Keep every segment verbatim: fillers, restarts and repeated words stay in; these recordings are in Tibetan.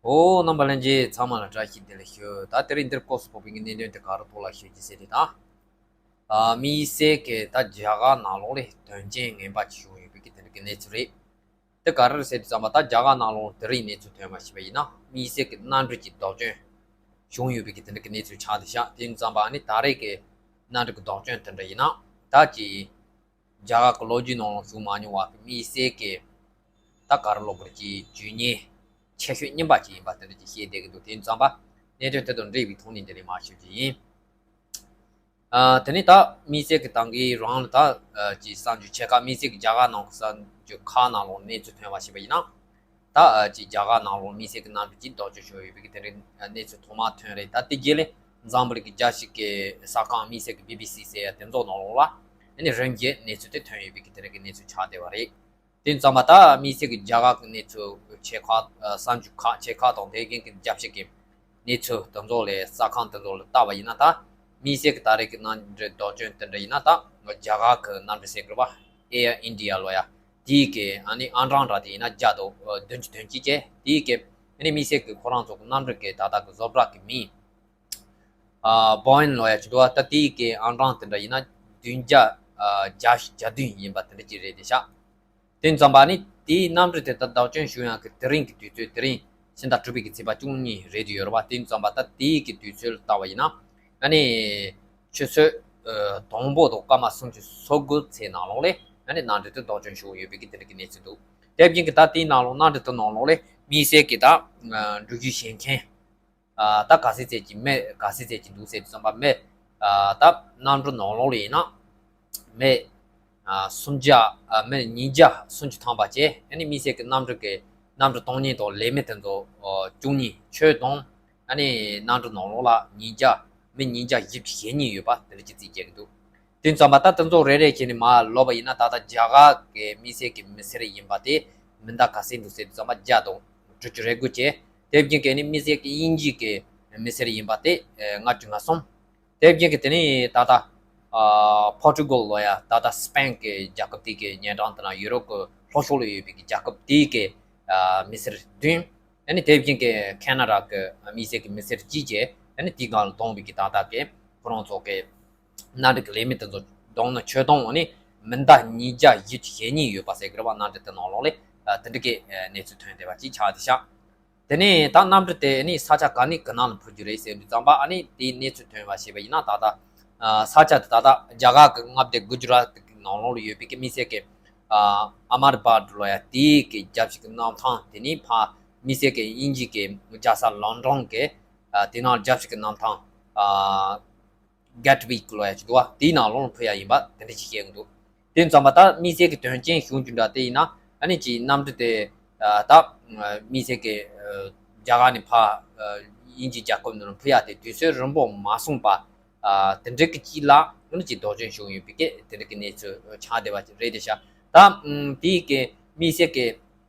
ཨོ། རྣམ་པ་ལྷན་རྒྱས་ཚང་མ་ལ་བཀྲ་ཤིས་བདེ་ལེགས་ཞུ། ད་དེ་རིང་འདིར་སྐོར་སུ་ཕོག་པའི་གནད་དོན་དེ་ག་རུ་ཐོག་ལ་ཞུ་རྒྱུ་ཟེར་དེ་དང་། ཨ། དམིགས་བསལ་གྱི་ད་རྒྱ་གར་ནང་ལོགས་ལས་དོན་རྐྱེན་ངན་པ་ཅིག་བྱུང་ཡོད་པའི་གི་དེ་འདྲ་གི་གནས་ཚུལ་རེད། དེ་ག་རེ་རེད་ཟེར་དུས་ཙམ་པ། ད་རྒྱ་གར་ནང་ལོགས་དེ་རིང་གནས་ཚུལ་ཐོན་པ་ཞིག་པ་ཡིན་ན། དམིགས་བསལ་གྱི་གནམ་གྲུ་གཅིག་བདག་སྐྱོན་བྱུང་ཡོད་པའི་གི་དེ་འདྲ་གི་གནས་ཚུལ་ཆགས་བསྡད་ཤག་དེ་ཡིན་ཙམ་པ་ཨ་ནི་ད་རེས་ཀྱི་གནམ་གྲུ་གི་བདག་སྐྱོན་དེ་འདྲ་ཡིན་ན། ད་ཅིག་རྒྱ་གར་གྱི་ལོ་རྒྱུས་ནང་ལ་བྱུང་མ་མྱོང་བ་གི་དམིགས་བསལ་གྱི་ད་ག་རེ་ལབ་དགོས་རེད། ཅིག་ཇུས་ཉེས་ཆེ་ཤོས་རྙིང་པ་ཅིག་ཡིན་པ་དེ་འདྲ་ཅིག་བཤད་བསྡད་ཀྱི་འདུག་དེ་ཡིན་ཙམ་པ་གནད་དོན་དེ་དང་འབྲེལ་བའི་ཐོག་ནས་འདི་ནས་མར་ཞུ་རྒྱུ་ཡིན། ཨ། དེ་ནས་ད་དམིགས་བསལ་གྱི་ད་གིན་རང་ལ་ད་ཅིག་གསར་འགྱུར་ཆེ་ཁག་དམིགས་བསལ་གྱི་རྒྱ་གར་ནང་གི་གསར་འགྱུར་ཁག་ནང་ལོགས་གནས་ཚུལ་ཐོན་པ་ཞིག་པ་ཡིན་ན། ད་ཅིག་རྒྱ་གར་ནང་ལོགས་དམིགས་བསལ་གྱི་གནམ་གྲུ་གཅིག་བདག་སྐྱོན་བྱུང་ཡོད་པའི་གི་དེ་འདྲའི་གནས་ཚུལ་ཐོག་མར་ཐོན་རེད། ད་དེ་རྗེས་ལ་འཛམ་བུ་གླིང་གི་རྒྱལ་སྤྱི་གི་གསར་ཁང་དམིགས་བསལ་གྱི་བི་བི་སི་ཟེར་ཡ་དེ་ཚོ་ནང་ལོགས་ལ་ཨ་ནི་རིམ་གྱིས་གནས་ཚུལ་དེ་ཐོན་ཡོད་པའི་གི་དེ་འདྲ་གི་གནས་ཚུལ་ཆགས་བསྡད་པ་རེད། དེ་ཙམ་པ་ད་དམིགས་བསལ་གྱི་རྒྱ་གར་གྱི་གནས་ཚུལ་ཆེ་ཁག་གསར་འགྱུར་ཁག་ཆེ་ཁག་དང་དེ་བཞིན་གྱི་རྒྱལ་སྤྱི་གི་གནས་ཚུལ་དེ་ཚོ་ལ་གསར་ཁང་དེ་ཚོ་ལ་བལྟས་པ་ཡིན་ན། ད་དམིགས་བསལ་གྱི་ད་རེས་ཀྱི་གནམ་གྲུ་བདག་སྐྱོན་དེ་འདྲ་ཡིན་ན། ད་རྒྱ་གར་གྱི་གནམ་གྲུ་ཟེར་དགོས་རེད་པ། Air India ལབ་ཡ་དེའི་གི་ཨ་ནི་ཨང་གྲངས་འདྲ་དེ་ཡིན་ན་བརྒྱ་དང་བདུན་ཅུ་དོན་གཅིག་བྱས། དེའི་གི་ཨ་ནི་དམིགས་བསལ་གྱི་ཁོ་རང་ཚོ་གི་གནམ་གྲུ་གི་ད་ལྟ་གི་བཟོ་གྲྭ་གི་མིང་ཨ། Boeing ལབ་ཡ་ཅིག་འདུག་པ། ད་དེའི་གི་ཨང་གྲངས་དེ་འདྲ་ཡིན་ན་བདུན་བརྒྱ་ཨ་བརྒྱད་ཅུ་གྱ་བདུན་ཡིན་པ་དེ་འདྲ་ཅིག་རེད་བསྡད་ཤག་དེ་ཙམ་པ་ནི་དེའི་གནམ་གྲུ་དེ་ད་བདག་སྐྱོན་བྱུང་ཡག་གི་དེ་རིང་གི་དུས་ཚོད། དེ་རིང་ཕྱི་ཟླ་དྲུག་པའི་གི་ཚེས་པ་བཅུ་གཉིས་རེད་དུ་ཡོད་རེད་པ། དེ་ཙམ་པ་ད་དེའི་གི་དུས་ཚོད་ལ་བལྟས་པ་ཡིན་ན་ཨ་ནི་ཆུ་ཚོད་ཨ་དང་པོ་དང་སྐར་མ་སུམ་ཅུ་སོ་དགུ་ཙམ་ནང་ལོགས་ལ་ཨ་ནི་གནམ་གྲུ་དེ་བདག་སྐྱོན་བྱུང་ཡོད་པའི་གི་དེ་འདྲ་གི་གནས་ཚུལ་འདུག་དེ་བཞིན་གྱི་ད་དེའི་ནང་ལོགས་གནམ་གྲུ་དེ་ནང་ལོགས་ལ་དམིགས་བསལ་གྱི་ད་ཨ་འགྲུལ་བཞུད་བྱེད་མཁན་ཨ་ད་ག་ཚད་ཙམ་གྱི་མི་ག་ཚད་ཙམ་གྱི་འདུག་ཟེར་དུས་ཙམ་པ། མི་ཨ་ད་གནམ་གྲུ་ནང་ལོགས་ལ་ཡིན་ན་མི་ཨ་སུམ་བརྒྱ་ཨ་མི་ཉིས་བརྒྱ་སུམ་ཅུ་ཐམ་པ་བྱས། ཨ་ནི་དམིགས་བསལ་གྱི་གནམ་གྲུ་གི་གནམ་གྲུ་གཏོང་མཁན་དང་ལས་མི་དེ་ཚོ་ཨ་བཅུ་གཉིས། ཁྱོན་བསྡོམས་ཨ་ནི་གནམ་གྲུ་ནང་ལོགས་ལ་ཉིས་བརྒྱ་མི་ཉིས་བརྒྱ་བཞི་བཅུ་ཞེ་གཉིས་ཡོད་པ་དེ་འདྲ་ཅིག་རྩིས་རྒྱག་གི་འདུག་དེ་ཙམ་པ་ད་དེ་ཚོ་རེ་རེ་བྱས་ནས་མར་ལབ་པ་ཡིན་ན། ད་ལྟ་རྒྱ་གར་གྱི་དམིགས་བསལ་གྱི་མི་སེར་ཡིན་པ་དེ་མི་འདྲ་ག་ཚད་འདུག་ཟེར་དུས་ཙམ་པ་བརྒྱ་དང་དྲུག་ཅུ་རེ་དགུ་བྱས། དེ་བཞིན་གྱི་ནི་དམིགས་བསལ་གྱི་དབྱིན་ཇི་གི་མི་སེར་ཡིན་པ་དེ་ཨེ་ལྔ་བཅུ་ང་གསུམ། དེ་བཞིན་གྱི་དེ་ནི་ད་ལྟ་ཨ་པོར་ཊུ་གལ་ལབ་ཡ། ད་ལྟ་སི་པེན་གྱི་རྒྱལ་ཁབ་དེ་གི་ཉེ་འགྲམ་དེ་ན་ཡུ་རོབ་ཀྱི་ལྷོ་ཕྱོགས་ལ་ཡོད་པའི་གི་རྒྱལ་ཁབ་དེ་གི་ཨ་མི་སེར་བདུན། དེ་ནི་དེ་བཞིན་གྱི་ཁེ་ན་ཌ་གི་དམིགས་བསལ་གྱི་མི་སེར་གཅིག་བྱས། དེ་ནི་དེའི་སྒང་ལ་བསྡོམས་པའི་གི་ད་ལྟ་གི་ཁོ་རང་ཚོ་གི་གནམ་གྲུ་གི་ལས་མི་དེ་ཚོ་བསྡོམས་ན་ཁྱོན་བསྡོམས་ནི་མི་འདྲ་ཉིས་བརྒྱ་བཞི་བཅུ་ཞེ་གཉིས་ཡོད་པ་ཟེར་གི་རེད་པ། གནམ་གྲུ་དེ་ནང་ལོགས་ལ་ཨ་དེ་འདྲ་གི་ཨ་གནས་ཚུལ་ཐོན་བསྡད་པ་ཅིག་ཆགས་བསྡད་ཤག་དེ་ནས་ད་གནམ་གྲུ་དེ་ནི་ས་ཆ་ག་ནས་ག་ན་ལ་འཕུར་རྒྱུ་རེད་ཟེར་དུས་ཙམ་པ། ཨ་ནི་དེའི་གནས་ཚུལ་ཐོན་པ་ཞེས་པ་ཡིན་ན། ད་ལྟ་ཨ་ས་ཆ་དེ་ད་ལྟ་རྒྱ་གར་གྱི་མངའ་སྡེ་གུ་ཇི་རཱཏ་གི་ནང་ལོགས་ལ་ཡོད་པའི་གི་དམིགས་བསལ་གྱི་ཨ་ཨ་མ་དཱ་བཱད་ལབ་ཡ་དེའི་གི་རྒྱལ་སྤྱི་གི་གནམ་ཐང་། དེ་ནས་ཕར་དམིགས་བསལ་གྱི་དབྱིན་ཇི་གི་རྒྱལ་ས་ལོན་ཌོན་གི་ཨ་དེ་ནང་རྒྱལ་སྤྱི་གི་གནམ་ཐང་ཨ་གེ་ཊི་ཝིག་ལབ་ཡ་ཅིག་འདུག་པ། དེའི་ནང་ལོགས་ལ་འཕུར་ཡ་ཡིན་པ་དེ་འདྲ་ཞིག་བཤད་ཀྱི་འདུག་དེ་ཙམ་པ་ད་དམིགས་བསལ་གྱི་དོན་རྐྱེན་བྱུང་རྒྱུ་འདྲ་དེ་ཡིན་ན། ཨ་ནི་ཅིག་གནམ་གྲུ་དེ་ཨ་ད་དམིགས་བསལ་གྱི་ཨ་རྒྱ་གར་ནས་ཕར་ཨ་དབྱིན་ཇིའི་རྒྱལ་ཁབ་ནང་ལ་འཕུར་ཡ་དེ་དུས་ཚོད་རིང་པོ་མ་སོང་བ་ཨ་དེ་འདྲ་གི་ཅིག་ལ་ཨ་ནི་ཅིག་བདག་སྐྱོན་བྱུང་ཡོད་པའི་གི་དེ་འདྲ་གི་གནས་ཚུལ་ཆགས་བསྡད་པ་རེད་བསྡད་ཤག་ད་ཨ་དེའི་གི་དམིགས་བསལ་གྱི་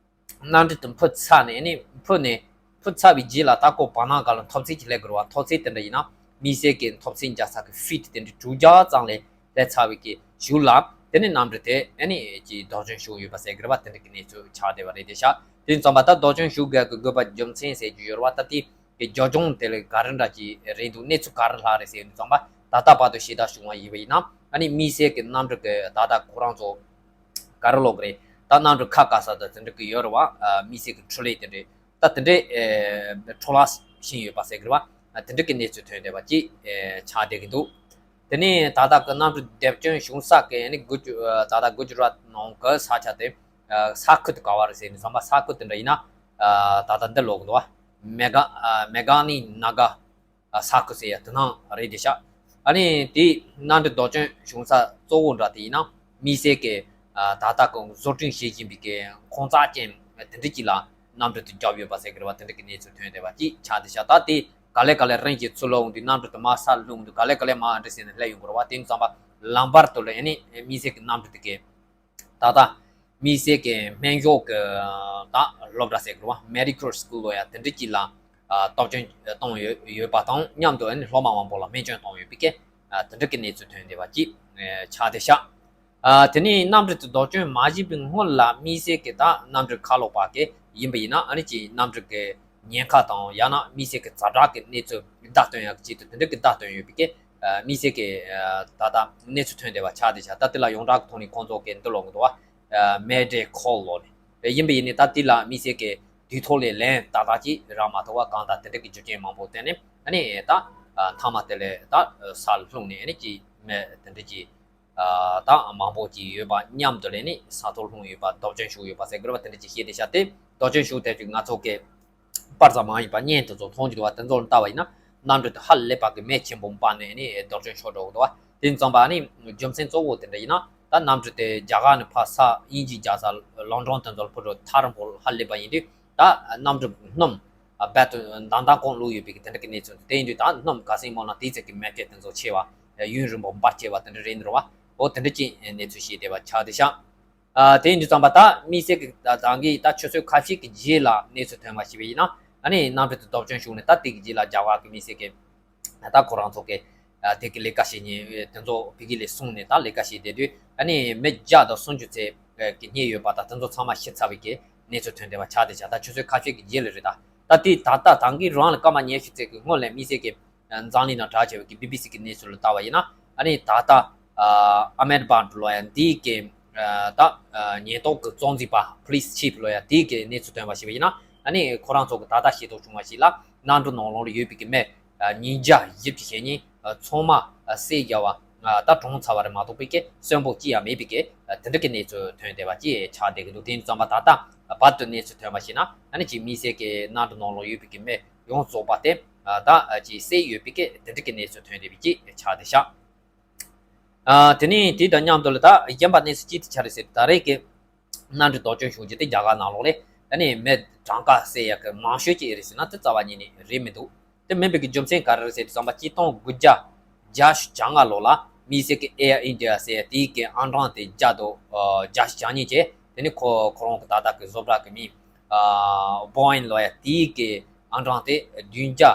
གནམ་གྲུ་དེ་འཕུར་ཚར་ནས། ཨ་ནི་འཕུར་ནས་འཕུར་ཚར་བའི་རྗེས་ལ་ད་ཁོ་བར་སྣང་སྒང་ལ་མཐོ་ཚད་ཅིག་སླེབས་དགོས་རེད་པ། མཐོ་ཚད་དེ་འདྲ་ཡིན་ན་དམིགས་བསལ་གྱི་མཐོ་ཚད་འཇགས་ས་གི་ཧྥིཊ་དེ་འདྲ་དྲུག་བརྒྱ་ཙམ་ལ་སླེབས་ཚར་བའི་གི་གཞུག་ལ་དེ་ནས་གནམ་གྲུ་དེ་ཨ་ནི་ཅིག་བདག་སྐྱོན་བྱུང་ཡོད་པ་ཟེར་གི་རེད་པ། དེ་འདྲ་གི་གནས་ཚུལ་ཆགས་བསྡད་པ་རེད་བསྡད་ཤག་དེ་ཙམ་པ་ད་བདག་སྐྱོན་བྱུང་དགོས་ཀྱི་དགོས་པ་རྒྱུ་མཚན་ཟེར་རྒྱུ་ཡོད་རེད་པ། ད་དེ་གི་རྒྱབ་ལྗོངས་དེ་ལ་ག་རེ་འདྲ་ཅིག་རེད་འདུག་གནས་ཚུལ་ག་རེ་ལྷག་རེད་ཟེར་དུས་ཙམ་པ། ད་ལྟ་བར་དུ་ཞིབ་ཕྲ་བྱུང་བ་ཡིན་པ་ཡིན་ན། ཨ་ནི་དམིགས་བསལ་གྱི་གནམ་གྲུ་གི་ད་ལྟ་ཁོ་རང་ཚོ་ག་རེ་ལབ་དགོས་རེད། ད་གནམ་གྲུ་ཁ་ག་ས་དང་དེ་འདྲ་གི་ཡོད་རེད་པ། ཨ་དམིགས་བསལ་གྱི་འཕྲུལ་ལས་དེ་འདྲ་ད་དེ་འདྲ་ཨེ་འཕྲོ་བརླག་ཕྱིན་ཡོད་པ་ཟེར་གི་རེད་པ། ཨ་དེ་འདྲ་གི་གནས་ཚུལ་ཐོན་བསྡད་པ་ཅིག་ཨེ་ཆགས་བསྡད་ཀྱི་འདུག་དེ་ནས་ད་ལྟ་གི་གནམ་གྲུ་རྒྱབ་སྐྱོན་བྱུང་ས་གི་ཨ་ནི་གུ་ཇུ་ཨ་ད་ལྟ་གུ་ཇུ་རཱཏ་ནང་གི་ས་ཆ་དེ་ཨ་ས་ཁུལ་དེ་ག་བ་རེད་ཟེར་དུས་ཙམ་པ། ས་ཁུལ་དེ་འདྲ་ཡིན་ན་ཨ་ད་ལྟ་འདི་ལབ་ཀྱི་འདུག་པ། མེ་ག་ཨ་མེ་གྷ་ནི་ན་གྷ་ཨ་ས་ཁུལ་ཟེར་ཡ་དེ་ནང་རེད་བསྡད་ཤག་ཨ་ནི་དེ་གནམ་གྲུ་བདག་སྐྱོན་བྱུང་ས་གཙོ་བོ་འདྲ་དེ་ཡིན་ན་དམིགས་བསལ་གྱི་ཨ་ད་ལྟ་གི་བཟོ་སྐྲུན་བྱེད་བཞིན་པའི་གི་ཁང་བརྩེགས་ཅན་དེ་འདྲ་ཅིག་ལ་གནམ་གྲུ་དེ་བརྒྱབ་ཡོད་པ་ཟེར་གི་རེད་པ། དེ་འདྲ་གི་གནས་ཚུལ་ཐོན་བསྡད་པ་ཅིག་ཆགས་བསྡད་ཤག་ད་དེ་ག་ལེ་ག་ལེ་རིམ་གྱིས་ཚུར་ལོག་འོང་དུས། གནམ་གྲུ་དེ་མར་སར་ལྷུང་དུས་ག་ལེ་ག་ལེ་མར་འདྲ་ཟེར་ནས་སླེབས་ཡོང་གི་རེད་པ། དེ་ཡིན་ཙམ་པ་ལམ་བར་དུ་ལ་ཨ་ནི་དམིགས་བསལ་གྱི་གནམ་གྲུ་དེ་གི་ད་ལྟ་དམིགས་བསལ་གྱི་སྨན་ཞབས་ཀྱི་ད་སློབ་གྲྭ་ཟེར་དགོས་རེད་པ། མེ་ཌི་ཀལ་སི་ཀུལ་ལབ་ཡ་དེ་འདྲ་ཅིག་ལ་ཨ་སྟོབས་སྐྱོན་བཏང་ཡོད་ཡོད་པ་དང་མཉམ་དུ་ཨ་ནི་སློབ་མ་མང་པོ་ལ་སྨན་སྐྱོན་བཏང་ཡོད་པའི་གི་ཨ་དེ་འདྲ་གི་གནས་ཚུལ་ཐོན་བསྡད་པ་ཅིག་ཨ་ཆགས་བསྡད་ཤག་ཨ་དེ་ནས་གནམ་གྲུ་དེ་བདག་སྐྱོན་མ་བྱས་པའི་སྔོན་ལ་དམིགས་བསལ་གྱི་ད་གནམ་གྲུ་ཁ་ལོག་པ་གི་ཡིན་པ་ཡིན་ན། ཨ་ནི་ཅིག་གནམ་གྲུ་གི་ ཉེན་ཁ་དང་ཡང་ན་དམིགས་བསལ་གྱི་ཛ་དྲག་གི་གནས་ཚུལ་བརྡ་སྟོན་ཡག་གི་ཆེད་དུ་དེ་འདྲ་གི་བརྡ་སྟོན་ཡོད་པའི་གི་དམིགས་བསལ་གྱི་ད་ལྟ་གནས་ཚུལ་ཐོན་བསྡད་པ་ཆགས་བསྡད་ཤག་ད་དེ་ལ་ཡོངས་གྲགས་ཀྱི་ཐོག་ནས་ཁོང་ཚོ་གི་འདི་ལོག་གི་འདུག་བ། མེ་ཌེ་ཁོལ་ལོག་ནས་ཡིན་པ་ཡིན་ནའི་ད་དེ་ལ་དམིགས་བསལ་གྱི་དུས་ཐོག་ལ་ལན་ཏག་ཏག་ཅིག་རག་མ་ཐུབ་པ་གང་ལྟར་དེ་འདྲ་གི་རྒྱུ་རྐྱེན་མང་པོ་བརྟེན་ནས་ཨ་ནི་ད་མཐའ་མ་དེ་ལས་ད་ས་ལྷུང་ནས་ཨ་ནི་ཅིག་མེ་དེ་འདྲ་ཅིག་ད་མང་པོ་ཅིག་ཡོད་པ་མཉམ་དུ་ལས་ནི་ས་ཐོག་ལྷུང་ཡོད་པ་སྡུག་སྦྱོང་བྱུང་ཡོད་པ་ཟེར་དགོས་པ་དེ་འདྲ་ཅིག་བཤད་བསྡད་ཤག་དེ་སྡུག་སྦྱོང་བྱུང་དེ་ཅིག་ང་ཚོ་གི་པར་ཙམ་མ་ཡིན་པ་བརྙན་དེ་ཚོ་མཐོང་རྒྱུ་འདུག་བ། དེ་ཚོ་ལ་ལྟ་བ་ཡིན་ན་གནམ་གྲུ་དེ་ཧ་ལས་པ་གི་མེ་ཆེན་པོ་འབར་ནས་ནི་སྡུག་སྦྱོང་ཤོར་འགྲོ་གི་འདུག་བ། དེ་ཙམ་པ་ནི་རྒྱུ་མཚན་གཙོ་བོ་དེ་འདྲ་ཡིན་ན་ད་གནམ་གྲུ་དེ་རྒྱ་གར་ནས་ཕར་ས་དབྱིན་ཇི་རྒྱལ་ས་ལོན་ཌོན་དེ་ཚོ་ལ་ཕུ་འགྲོ་ཐག་རིང་པོ་ཧ་ལས་པ་ཡིན་དུས་ད་གནམ་གྲུ་སྣུམ་རྦད་དེ་མདང་མདང་གོང་བླུགས་ཡོད་པའི་གི་དེ་འདྲ་གི་གནས་ཚུལ་འདུག་དེ་ཡིན་དུས་ད་སྣུམ་ག་ཚད་མང་ན་དེའི་ཚད་ཀྱི་མེ་སྐྱེད་དེ་ཚོ་ཆེ་བ་ཡུན་རིང་པོ་འབར་ཆེ་བ་དེ་འདྲ་རེད་འདུག་བ། འོ་དེ་འདྲ་ཅིག་གནས་ཚུལ་ཤེས་བསྡད་པ་ཆགས་བསྡད་ཤག་ཨ་དེ་ཡིན་དུས་ཙམ་པ་ད་དམིགས་བསལ་གྱི་ད་ད་གིན་ད་ཆུ་ཚོད་ཁ་ཤས་ཀྱི་རྗེས་ལ་གནས་ཚུལ་ཐོན་པ་ཞིག་བས་ཡིན་ན་ཨ་ནི་གནམ་གྲུ་དེ་སྡུག་སྦྱོང་བྱུང་ནས་ད་དེ་གི་རྗེས་ལ་རྒྱ་གར་གྱི་དམིགས་བསལ་གྱི་ད་ཁོ་རང་ཚོ་གི་ཨ་དེ་གི་ལས་ཀ་བྱེད་མཁན་དེ་ཚོ་ཕ་གི་ལ་སོང་ནས་ད་ལས་ཀ་བྱེད་བསྡད་དུས་ཨ་ནི་མི་བརྒྱ་དང་སུམ་ཅུ་ཚད་ཀྱི་རྙེད་ཡོད་པ་དང་དེ་ཚོ་ཚང་མ་ཤི་ཚར་བའི་གི་གནས་ཚུལ་ཐོན་བསྡད་པ་ཆགས་བསྡད་ཤག་ད་ཆུ་ཚོད་ཁ་ཤས་ཀྱི་རྗེས་ལ་རེད། ད་ད་དེ་ད་ལྟ་ད་གིན་རང་ལ་སྐར་མ་ཉི་ཤུ་ཙམ་གྱི་སྔོན་ལ་དམིགས་བསལ་གྱི་འཛམ་གླིང་ནང་གྲགས་ཆེ་བའི་གི་བི་བི་སི་གི་གནས་ཚུལ་ལ་ལྟ་བ་ཡིན་ན་ཨ་ནི་ད་ལྟ་ཨ་མེད་བྷར་ཌི་ལོ་ཡ་འདིའི་གི་ད་ཉེན་རྟོག་གི་གཙོ་འཛིན་པ་police chief ལོ་ཡ་དེའི་གི་གནས་ཚུལ་ཐོན་པ་ཞིག་ཡིན་ན་ཨ་ནི་ཁོ་རང་ཚོ་གི་ད་ལྟ་ཤེས་རྟོགས་བྱུང་བ་ཞིག་ལ་གནམ་གྲུ་ནང་ལོགས་ལ་ཡོད་པའི་གི་མི་ཉིས་བརྒྱ་བཞི་བཅུ་ཞེ་གཉིས་ཚང་མ་བསད་རྒྱབ་པ་ད་གྲོངས་ཚར་བ་རེད་མ་གཏོགས་པའི་གི་གསོན་པོ་ཅི་ཡང་མེད་པའི་གི་དེ་འདྲ་གི་གནས་ཚུལ་ཐོན་བསྡད་པ་ཅིག་ཆགས་བསྡད་ཀྱི་འདུག་དེ་ཡིན་དུས་ཙམ་པ་ད་ལྟ་བར་དུ་གནས་ཚུལ་ཐོན་པ་ཞིག་ན་ཨ་ནི་ཅིག་དམིགས་བསལ་གྱི་གནམ་གྲུ་ནང་ལོགས་ཡོད་པའི་གི་མི་ཡོངས་རྫོགས་པ་དེ་ད་ཅིག་བསད་ཡོད་པའི་གི་དེ་འདྲ་གི་གནས་ཚུལ་ཐོན་བསྡད་པའི་ཅིག་ཆགས་བསྡད་ཤག་ཨ་དེ་ནས་དེ་དང་མཉམ་དུ་ལ་ད་གཞན་པ་གནས་ཚུལ་ཅི་ཐུབ་ཆ་རེད་ཟེར་ད་རེས་ཀྱི་གནམ་གྲུ་སྡུག་སྦྱོང་བྱུང་རྒྱུ་དེ་རྒྱ་གར་ནང་ལོགས་ལས་ཨ་ནི་མི་གྲངས་ཀ་བསད་ཡག་གི་མང་ཤོས་ཅིག་རེད་ཟེར་ན་དེ་རྩ་བ་ཉིད་ནས་རེད་མི་འདུག་དེ་མིན་པའི་གི་རྒྱུ་མཚན་ག་རེ་རེད་ཟེར་དུས་ཙམ་པ་གཅིག་སྟོང་དགུ་བརྒྱ་བརྒྱད་ཅུ་གྱ་ལྔ་ལོ་ལ་དམིགས་བསལ་གྱི་Air India ཟེར་དེའི་གི་ཨང་གྲངས་དེ་བརྒྱ་དང་བརྒྱད་ཅུ་གྱ་གཉིས་བྱས་དེ་ནི་ཁོ་ཁོ་རང་གི་ད་ལྟ་གི་བཟོ་གྲྭ་གི་མིང་Boeing ལོ་ཡ་དེའི་གི་ཨང་གྲངས་དེ་བདུན་བརྒྱ་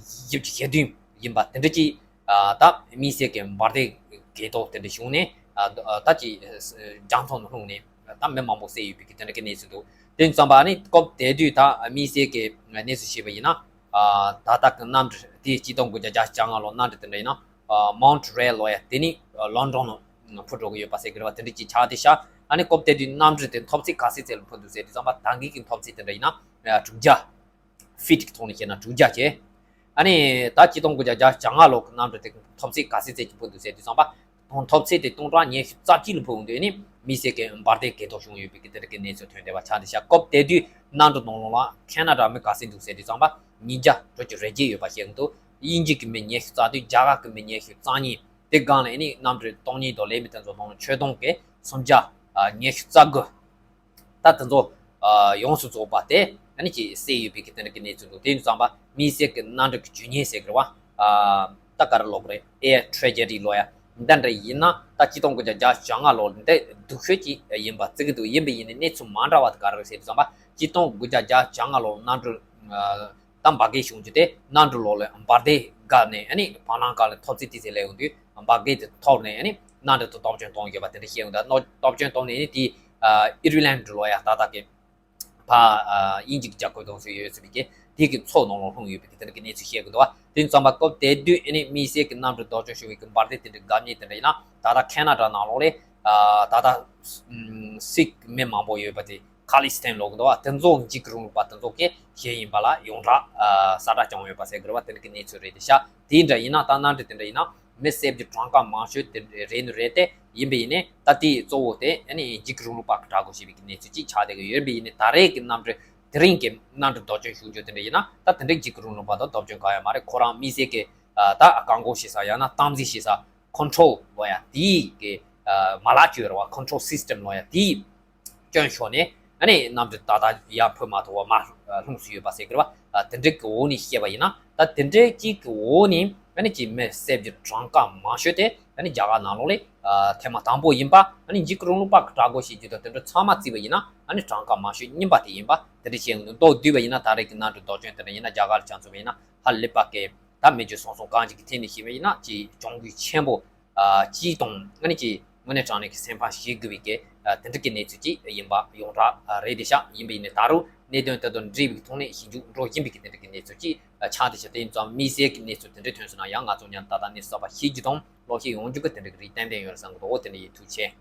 བཞི་བཅུ་ཞེ་བདུན་ཡིན་པ་དེ་འདྲ་ཅིག་ད་དམིགས་བསལ་གྱི་འབར་མདེལ་གས་གཏོར་དེ་འདྲ་བྱུང་ནས་ད་ཅིག་རྒྱང་མཐོང་ནས་ལྷུང་ནས་ད་མི་མང་པོ་བསད་ཡོད་པའི་གི་དེ་འདྲ་གི་གནས་ཚུལ་འདུག་དེ་ཙམ་པ་ནི་སྐབས་དེ་དུས་ད་དམིགས་བསལ་གྱི་གནས་ཚུལ་བཤད་པ་ཡིན་ན་ད་ལྟ་གི་གནམ་གྲུ་དེ་གཅིག་སྟོང་དགུ་བརྒྱ་བརྒྱད་ཅུ་གྱ་ལྔ་ལོ་གནམ་གྲུ་དེ་འདྲ་ཡིན་ན་Montreal ལོ་ཡ་དེ་ནི་London ལ་འཕུར་འགྲོ་གི་ཡོད་པ་ཟེར་གི་རེད་བ། དེ་འདྲ་ཅིག་ཆགས་བསྡད་ཤག་ཨ་ནི་སྐབས་དེ་དུས་གནམ་གྲུ་དེ་མཐོ་ཚད་ག་ཚད་ཙམ་ལ་འཕུར་འདུག་ཟེར་དུས་ཙམ་པ་ད་གིན་གི་མཐོ་ཚད་དེ་འདྲ་ཡིན་ན་དྲུག་བརྒྱ། ཕིཊ་ཀྱི་ཐོག་ནས་བཤད་ན་དྲུག་བརྒྱ་བྱས། ཨ་ནི་ད་གཅིག་སྟོང་དགུ་བརྒྱ་བརྒྱད་ཅུ་གྱ་ལྔ་ལོ་གི་གནམ་གྲུ་དེ་མཐོ་ཚད་ག་ཚད་ཙམ་གྱི་འཕུར་འདུག་ཟེར་དུས་ཙམ་པ། མཐོ་ཚད་དེ་སྟོང་ཕྲག་ཉི་ཤུ་རྩ་གཅིག་ལ་འཕུར་འོང་དུས་ནི་དམིགས་བསལ་གྱི་འབར་མདེལ་གས་གཏོར་བྱུང་ཡོད་པའི་གི་དེ་འདྲ་གི་གནས་ཚུལ་ཐོན་བསྡད་པ་ཆགས་བསྡད་ཤག་སྐབས་དེ་དུས་གནམ་གྲུ་ནང་ལོགས་ལ་ཁེ་ན་ཌ་མི་ག་ཚད་འདུག་ཟེར་དུས་ཙམ་པ་ཉིས་བརྒྱ་དྲུག་ཅུ་རེ་བརྒྱད་ཡོད་པ་བཤད་ཀྱི་འདུག་དབྱིན་ཇི་གི་མི་ཉི་ཤུ་རྩ་བདུན། རྒྱ་གར་གི་མི་ཉི་ཤུ་རྩ་གཉིས། དེ་སྒང་ལ་ནི་གནམ་གྲུ་སྟོང་ཉིས་དང་ལས་མི་དེ་ཚོ་དང་ཆོས་དུང་གི་སུམ་བརྒྱ་ཉི་ཤུ་རྩ་དགུ། ད་དེ་ཚོ་ཡོངས་སུ་རྫོགས་པ་དེ་ཨ་ནི་ཅིག་བསད་ཡོད་པའི་གི་དེ་འདྲ་གི་གནས་ཚུལ་འདུག་དེ་ཡིན་ཙང་པ་དམིགས་བསལ་གྱི་གནམ་གྲུ་གི་རྒྱུ་ཉེན་ཟེར་གི་རེད་བ། ད་ག་རེ་ལབ་དགོས་རེད། Air Tragedy ལབ་ཡ་འདི་འདྲ་ཡིན་ན་ད་གཅིག་སྟོང་དགུ་བརྒྱ་བརྒྱད་ཅུ་གྱ་ལྔ་ལོ་འདི་སྡུག་ཤོས་ཅིག་ཡིན་པ་བརྩི་གི་འདུག་ཡིན་པ་ཡིན་ནའི་གནས་ཚུལ་མ་འདྲ་བ་དེ་ག་རེ་རེད་ཟེར་དུས་ཙམ་པ་གཅིག་སྟོང་དགུ་བརྒྱ་བརྒྱད་ཅུ་གྱ་ལྔ་ལོ་གནམ་གྲུ་ད་འབར་གས་བྱུང་རྒྱུ་དེ་གནམ་གྲུ་ལོགས་ལ་འབར་མདེལ་བརྒལ་ནས་ཨ་ནི་བར་སྣང་སྒང་ལ་མཐོ་ཚད་ཏོག་ཙམ་སླེབས་ཡོང་དུས་འབར་མདེལ་དེ་ཐོར་ནས་ཨ་ནི་གནམ་གྲུ་དེ་སྟོབས་སྐྱོན་བཏང་ཡོད་པ་དེ་འདྲ་བཤད་ཡོང་དུས་སྟོབས་སྐྱོན་བཏང་ནས་ཨ་ནི་དེ་ཨི་རི་ལན་ཌི་ལབ་ཡ་ད་ལྟ་གི་ཕ་དབྱིན་ཇི་གི་རྒྱལ་ཁབ་དང་སུ་ཡོད་ཟེར་བའི་གི་དེ་གི་མཚོ་ནང་ལ་ལྷུང་ཡོད་པའི་གི་དེ་འདྲ་གི་གནས་ཚུལ་བཤད་གི་འདུག་བ། དེ་ཙམ་པ་སྐབས་དེ་དུས་ཨ་ནི་དམིགས་བསལ་གི་གནམ་གྲུ་སྟོབས་སྐྱོན་བྱུང་བའི་གི་འབར་མདེལ་དེ་འདྲ་བརྒལ་མཁན་དེ་འདྲ་ཡིན་ན་ད་ལྟ་ཁེ་ན་ཌ་ནང་ལོགས་ལ་ད་ལྟ་སིག་མི་མང་པོ་ཡོད་པ་དེ། ཁ་ལི་སི་ཐན་ལབ་གི་འདུག་བ། དེ་ཚོ་འཇིགས་སྐུལ་རིང་ལུགས་པ་དེ་ཚོ་གི་གཞི་ཡིན་པ་ལ་ཡོངས་གྲགས་ཨ་གསལ་བསྒྲགས་བྱུང་ཡོད་པ་ཟེར་གི་རེད་བ། དེ་འདྲ་གི་གནས་ཚུལ་རེད་དེ་ཤག་དེ་འདྲ་ཡིན་ན་ད་གནམ་གྲུ་དེ་འདྲ་ཡིན་ན་མི་བསད་རྒྱུ་གྲངས་ཀ་མང་ཤོས་དེ་རེད་ནི་རེད་དེ། ཡིན་པ་ཡིན་ནའི་ད་དེའི་གཙོ་བོ་དེ་ཨ་ནི་འཇིགས་སྐུལ་རིང་ལུགས་པ་གི་དྲག་དགོས་ཞེས་པའི་གི་གནས་ཚུལ་ཅིག་ཆགས་བསྡད་གི་ཡོད་པ་ཡིན་ནའི་ད་རེས་ཀྱི་གནམ་གྲུ་དེ་རིང་གི་གནམ་གྲུ་སྡུག་སྦྱོང་བྱུང་རྒྱུ་དེ་འདྲ་ཡིན་ན་ད་དེ་འདྲའི་འཇིགས་སྐུལ་རིང་ལུགས་པ་དང་སྡུག་སྦྱོང་གང་ཡང་མ་རེད། ཁོ་རང་དམིགས་བསལ་གི་ཨ་ད་བཀག་འགོག་བྱེད་ས་ཡང་ན་སྟངས་འཛིན་བྱེད་ས་ཁོན་ཊོལ་ལབ་ཡ་དེའི་གི་ཨ་མ་ལག་ཅིག་ཡོད་རེད་བ། ཁོན་ཊོལ་སི་སི་ཊམ་ལབ་ཡ་དེའི་སྐྱོན་ཤོར་ནས་ཨ་ནི་གནམ་གྲུ་ད་ལྟ་ཡར་འཕུར་མ་ཐུབ་པ་མར་ལྷུང་སོང་ཡོད་པ་ཟེར་གི་རེད་བ། ཨ་དེ་འདྲའི་གི་འོག་ནས་བཤད་པ་ཡིན་ན་ད་དེ་འདྲའི་གཅིག་གི་འོག་ནས་ཨ་ནི་ཅིག་མི་བསད་རྒྱུ་གྲངས་ཀ་མང་ཤོས་དེ་ཨ་ནི་རྒྱ་གར་ནང་ལོགས་ལ་ཨ་ཐེངས་མ་དང་པོ་ཡིན་པ། ཨ་ནི་འཇིགས་སྐུལ་རིང་ལུགས་པ་གི་དྲག་དགོས་བྱེད་རྒྱུ་དང་དེ་འདྲ་ཚང་མ་བརྩིས་པ་ཡིན་ན་ཨ་ནི་གྲངས་ཀ་མང་ཤོས་རྙིང་པ་དེ་ཡིན་པ་དེ་འདྲ་བཤད་ཡོང་དུས་མདོར་བསྡུས་པ་ཡིན་ན་ད་རེས་ཀྱི་གནམ་གྲུ་སྡུག་སྦྱོང་དེ་འདྲ་ཡིན་ན་རྒྱ་གར་ལ་ཆ་མཚོན་པ་ཡིན་ན་ཧ་ལས་པ་གི་ད་མི་རྒྱུ་སོང་སོང་གང་ཅིག་གི་ཐད་ནས་བཤད་པ་ཡིན་ན་ཅིག་གྱོང་གུད་ཆེན་པོ་ཨ་ཅིག་དང་ཨ་ནི་ཅིག་ དངོས་གནས་དྲང་གནས་ཀྱི་སེམས་ཁམས་ཞིག་དགོས་པའི་གི་དེ་འདྲ་གི་གནས་ཚུལ་ཅིག་ཡིན་པ་ཡོངས་གྲགས་རེད། དེ་ཤག་ཡིན་པ་ཡིན་ནའི་ད་རུང་གནད་དོན་དེ་དང་འབྲེལ་བའི་ཐོག་ནས་ཞིབ་འཇུག་འགྲོ་བཞིན་པའི་གི་དེ་འདྲ་གི་གནས་ཚུལ་ཅིག་ཆགས་བསྡད་ཤག་དེ་ཡིན་ཙང་དམིགས་བསལ་གྱི་གནས་ཚུལ་དེ་འདྲ་ཐོན་སོང་ན་ཡང་ང་ཚོ་མཉམ་དུ་ད་ལྟ་གནས་ཚུལ་གསར་པ་ཤེས་རྒྱུ་དང་ཀློག་ཤེས་ཡོང་རྒྱུ་གི་དེ་འདྲ་གི་རིགས་ཏན་ཏན་ཡོད་རེད་བསམ་གི་འདུག་འོ་དེ་འདྲ་ཡིན། ཐུགས་རྗེ་ཆེ།